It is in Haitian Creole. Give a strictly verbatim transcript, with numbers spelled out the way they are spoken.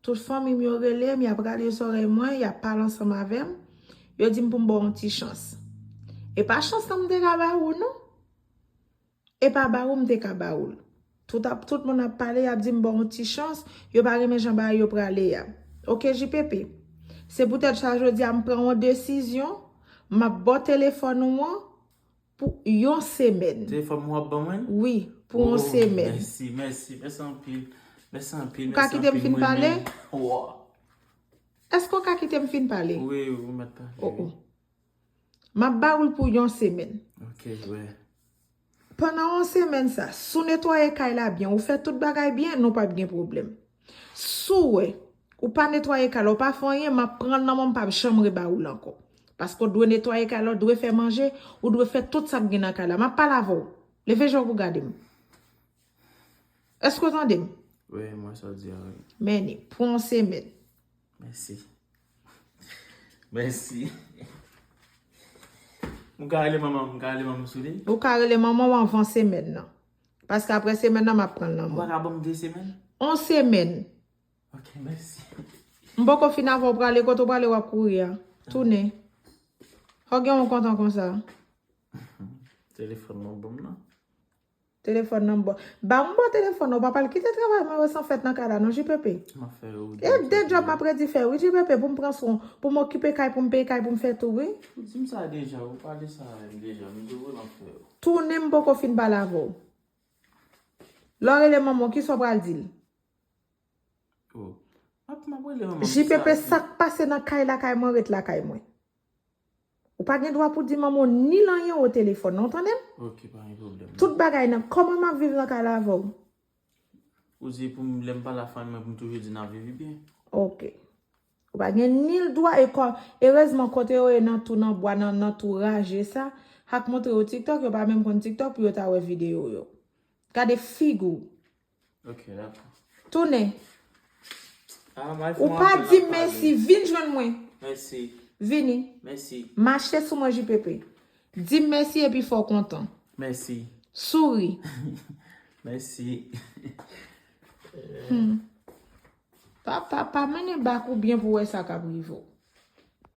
Tout fanmi m yo rele m, y ap rale zòrèy mwen, y ap pale ansanm avè m. Yo di m pou m ba w yon ti chans. E pa chans lan m te ka ba ou, non. E pa ba ou m te ka ba ou l. Tout, ap, tout moun ap pale, y ap di m ba w yon ti chans, yo pa renmen jan bagay yo prale a. Oke, J P P. Se poutèt sa, jodi a, m pran yon desizyon, m ap ba w telefòn ou an, pou yon semèn. Telefòn mwen w ap ban mwen? Wi, pou yon semèn. Mèsi, mèsi, mèsi anpil. Mèsi anpil. Ou ka kite m fin pale? Èske w ka kite m fin pale? Wi, ou mèt pale. Oh, oh. M ap ba ou l pou yon semèn. Ok, wè. Pandan yon semèn sa, si w netwaye kay la byen, ou fè tout bagay byen, nou p ap gen pwoblèm. Si w wè, ou pa netwaye kay la, ou pa fè anyen, m ap pran l nan men w, m p ap janm reba ou l ankò. Paske w dwe netwaye kay la, w dwe fè manje, ou dwe fè tout sa k gen nan kay la. M ap pale avè w. Leve je w pou gade m. Èske w tande m? Wi, m wè sa w di a, wi. Men li, pou yon semèn. Mèsi. Mèsi. M ka rele manman, m ka rele manman sou li? Ou ka rele manman w anvan semèn nan. Paske apre semèn nan, m ap pran l nan men w. Ou pa ka ban m de semèn? On semèn. Ok, mèsi. M poko fin avè w prale, kote w prale w ap kouri a. Tounen. Fò gen yon kontan konsa. Telefòn nan ban m nan. Telefòn nan m ba w. Ba m ba w telefòn nan, ou pa pral kite travay mwen wè san fèt nan kay la non, J P P. M ap fè yo. E de djòb m ap redi fè wi, J P P, pou m pran swen, pou m okipe kay, pou m peye kay, pou m fè tou wi. Ou di m sa deja, ou pale sa avè m deja, m di w m ap fè yo. Tounen m poko fin pale avè w. Lè w rele manman w, kisa w pral di l? Oh. M ap, m ap rele manman m. J P P, sa k pase nan kay lakay mwen, ret lakay mwen. Ou pa gen dwa pou di manman w ni l anyen o telefòn, non, w tande m? Ok, pa gen pwoblèm. Tout bagay nan, kòman m ap viv nan kay la avè w? Ou di pou m, lè m pale ak fanmi mwen, pou m toujou di n ap viv byen? Ok. Ou pa gen ni l dwa, e kò, erezman kote yo ye nan tou nan bwa, nan, nan tou raje sa, ak montre yo TikTok, yo pa menm konn TikTok pou yo ta wè videyo yo. Gade figi w. Ok, dakò. Tounen. Ah, m al fè yon apèl, m ap pale. Ou pa di mèsi, vin jwenn mwen. Mèsi. Vini. Mèsi. Mache sou mwen, J P P. Di m mèsi epi fè w kontan. Mèsi. Souri. Mèsi. Hmm. Pa, pa, pa mennen bak ou byen pou wè sa k ap rive w.